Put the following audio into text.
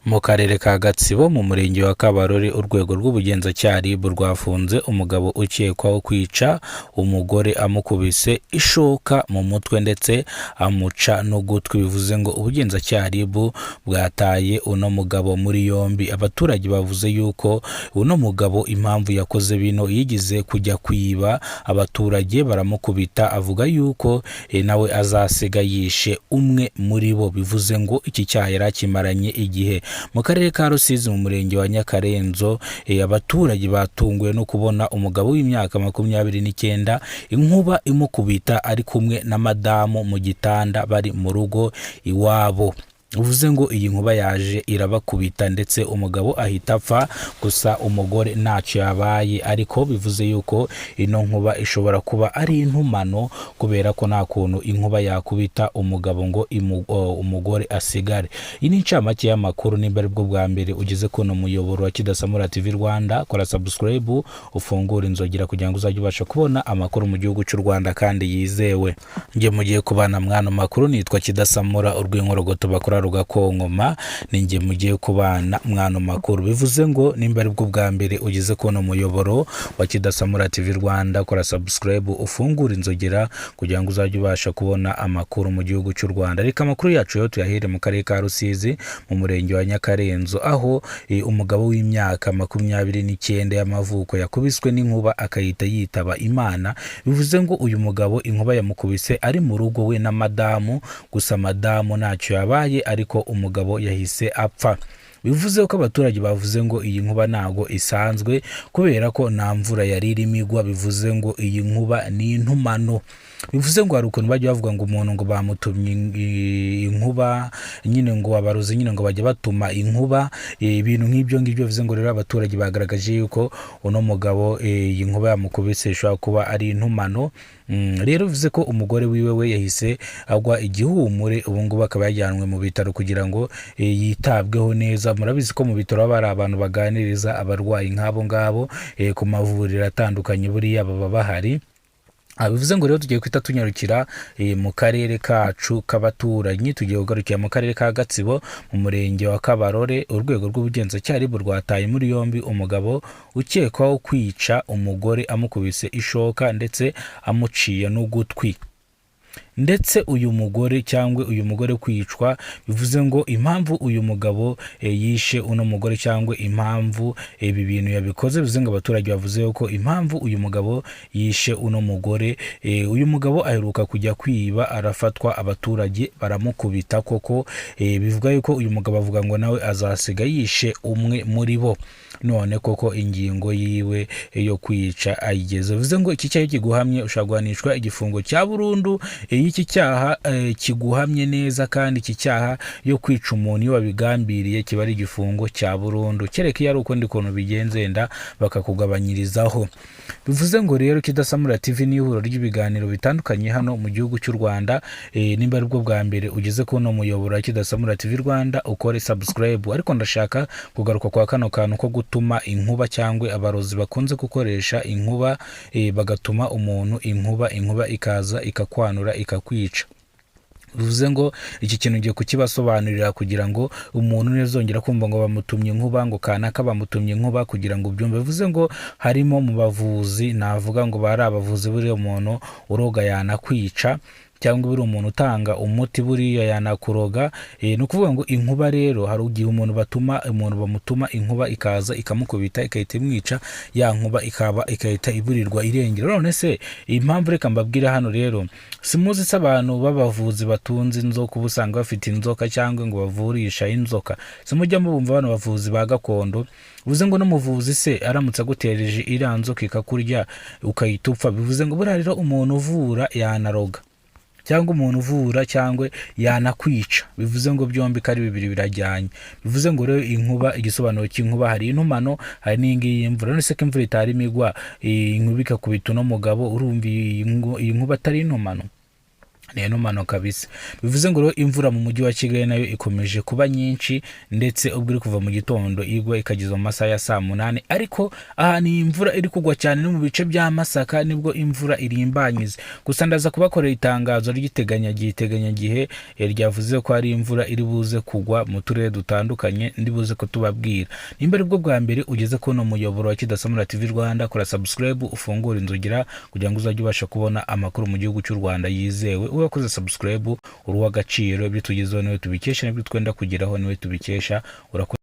Mu karere ka Gatsibo, mu murenge wa Kabarore, urwego rw'ubugenzacyaha RIB rwafunze umugabo ukekwaho kwica umugore amukubise ishoka mu mutwe ndetse amuca n'ugutwi. Bivuze ngo ubugenzacyaha RIB bwataye uno mugabo muri yombi. Abaturage bavuze yuko uno mugabo impamvu yakoze bino yigize kujya kwiba, abaturage baramukubita, avuga yuko nawe azasiga yishe umwe muri bo. Bivuze ngo iki cyaha yari akimaranye igihe. Mu karere ka Rusizi, mu murenge wa Nyakarenzo, abaturage batunguwe no kubona umugabo w'imyaka 29 inkuba imukubita ari kumwe na madamu mu gitanda bari mu rugo iwabo. Bivuze ngo iyi nkuba yaje irabakubita ndetse umugabo ahita apfa, gusa umugore ntacyo yabaye. Ariko bivuze yuko ino nkuba ishobora kuba ari intumano, kubera ko nta kuntu inkuba yakubita umugabo ngo umugore asigare. Iyi ni incamake y'amakuru. Nimba aribwo bwa mbere ugeze kuno muyoboro wa Kidasamura TV Rwanda, kora subscribe, ufungure inzogera kugira ngo uzajye ubasha kubona amakuru mu gihugu cy'u Rwanda kandi yizewe. Njye mugiye kubana mwano makuru nitwa Kidasamura, urw'inkorogoto bakora rugakonkoma, ni njye mugiye kubana mwano makuru. Bivuze ngo nimba aribwo bwa mbere ugeze kuno muyoboro wa Kidasamura TV Rwanda, kora subscribe, ufungure inzogera kugira ngo uzajye ubasha kubona amakuru mu gihugu cy'u Rwanda. Reka amakuru yacu yo tuyahere mu karere ka Rusizi, mu murenge wa Nyakarenzo, aho umugabo w'imyaka 29 y'amavuko yakubiswe n'inkuba akahita yitaba Imana. Bivuze ngo uyu mugabo inkuba yamukubise ari mu rugo we na madamu, gusa madamu ntacyo yabaye, ariko umugabo yahise apfa. Bivuze ko abaturage bavuze ngo iyi nkuba ntago isanzwe, kubera ko nta mvura yari irimo igwa. Bivuze ngo iyi nkuba ni intumano. Bivuze ngo hari ukuntu bajya bavuga ngo umuntu ngo bamutumye inkuba nyine, ngo abarozi nyine ngo bajya batuma inkuba, ibintu nk'ibyo ngibyo. Bivuze ngo rero abaturage bagaragaje yuko uno mugabo iyi nkuba yamukubise ishobora kuba ari intumano. Rero bivuze ko umugore wiwe we yahise agwa igihumure, ubu ngubu akaba yajyanwe mu bitaro kugira ngo yitabweho neza. Murabizi ko mu bitaro haba hari abantu baganiriza abarwayi nk'abo ngabo, ku mavuriro atandukanye buriya baba bahari. Bivuze ngo rero tugiye guhita tunyarukira mu karere kacu k'abaturanyi. Tugiye kugarukira mu karere ka Gatsibo, mu murenge wa Kabarore, urwego rw'ubugenzacyaha RIB rwataye muri yombi umugabo ukekwaho kwica umugore amukubise ishoka ndetse amuciye n'ugutwi. Ndetse uyu mugore cyangwa uyu mugore kwicwa, bivuze ngo impamvu uyu mugabo yishe uno mugore cyangwa impamvu ibi bintu yabikoze, bivuze ngo abaturage bavuze ko impamvu uyu mugabo yishe uno mugore, uyu mugabo aheruka kujya kwiba arafatwa, abaturage baramukubita koko. Bivuga yuko uyu mugabo avuga ngo nawe azasiga yishe umwe muri bo. None koko ingingo yiwe yo kwica ayigeze. Bivuze ngo iki cyaha kiguhamye ushobora guhanishwa igifungo cya burundu. Iyo iki cyaha kiguhamye neza, kandi iki cyaha yo kwica umuntu iyo wabigambiriye kiba ari igifungo cya burundu, kereka iyo ari ukundi kuntu bigenze wenda bakakugabanyirizaho. Bivuze ngo rero Kidasamura TV ni ihuriro ry'ibiganiro bitandukanye hano mu gihugu cy'u Rwanda. Nimba aribwo bwa mbere ugeze kuno muyoboro wa Kidasamura TV Rwanda, ukore subscribe. Ariko ndashaka kugaruka kwa kano kantu ko gutuma inkuba, cyangwa abarozi bakunze gukoresha inkuba, bagatuma umuntu inkuba, inkuba ikaza ikakwanura ikakwica. Bivuze ngo iki kintu ngiye kukibasobanurira kugira ngo umuntu ntazongera kumva ngo bamutumye inkuba, ngo kanaka bamutumye inkuba, kugira ngo ubyumve. Bivuze ngo harimo mu bavuzi, navuga ngo bari abavuzi, buriya umuntu uroga yanakwica, cyangwa buriya umuntu utanga umuti buriya yanakuroga. Ni ukuvuga ngo inkuba rero hari igihe umuntu batuma, umuntu bamutuma inkuba ikaza ikamukubita igahita imwica, ya nkuba ikaba igahita iburirwa irengero. None se impamvu, reka mbabwire hano rero, simuzi se abantu b'abavuzi batunze inzoka, uba usanga bafite inzoka cyangwa ngo bavurisha inzoka? Simujya mubumva bano bavuzi ba gakondo? Bivuze ngo n'umuvuzi se aramutse agutereje iriya nzoka ikakurya ukahita upfa, bivuze ngo buriya rero umuntu uvura yanaroga, cyangwa umuntu uvura cyangwa yanakwica. Bivuze ngo byombi ko ari bibiri birajyanye. Bivuze ngo rero inkuba, igisobanuro cy'inkuba, hari intumano, hari n'iyingiyi y'imvura. None se ko imvura itarimo igwa, inkuba ikakubita uno mugabo, urumva iyi nkuba atari intumano? Ni mano kabisa. Bivuze ngo rero imvura mu mujyi wa Kigali nayo ikomeje kuba nyinshi, ndetse ubwo iri kuva mu gitondo igwa ikageza mu masaha ya saa 8. Ariko ahantu iyi mvura iri kugwa cyane no mu bice bya Masaka, nibwo imvura irimbanyiza. Gusa ndaza kubakorera itangazo ry'iteganyagihe, iteganyagihe ryavuze ko hari imvura iri buze kugwa mu turere dutandukanye, ndi buze kutubabwira. Nimba ari bwo bwa mbere ugeze kuri uno muyoboro wa Kidasamura TV Rwanda, kora subscribe, ufungure inzogera kugira ngo uzajye ubasha kubona amakuru mu gihugu cy'u Rwanda yizewe. Ube wakoze subscribe, uri uw'agaciro. Ibyo tugezeho niwe tubikesha, n'ibyo twenda kugeraho niwe tubikesha. Urakoze.